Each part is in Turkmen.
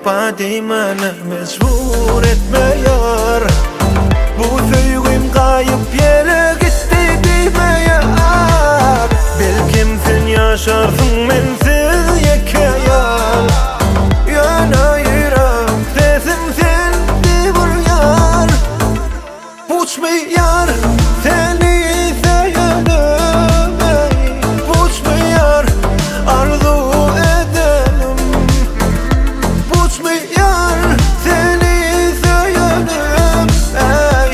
Wepa diýmäne mejbur etmeýär Bu söýgim gaýyp ýele gitdi diýmeýär Belkem sen ýaşarsyň mensiz ýeke ýal Ýöne ýürek sesim sen diýip urýar Uçmaýar seni söýenim eý Uçmaýar arzuw edenim Uçmaýar seni söýenim eý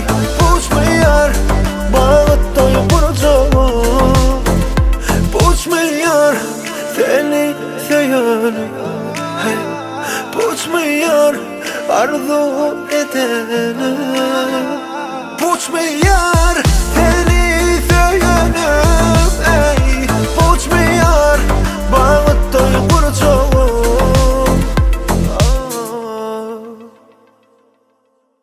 Uçmaýar bagyt toý gurjagym Uçmaýar seni söýenim eý Uçmaýar arzuw edenim Uçmaýar.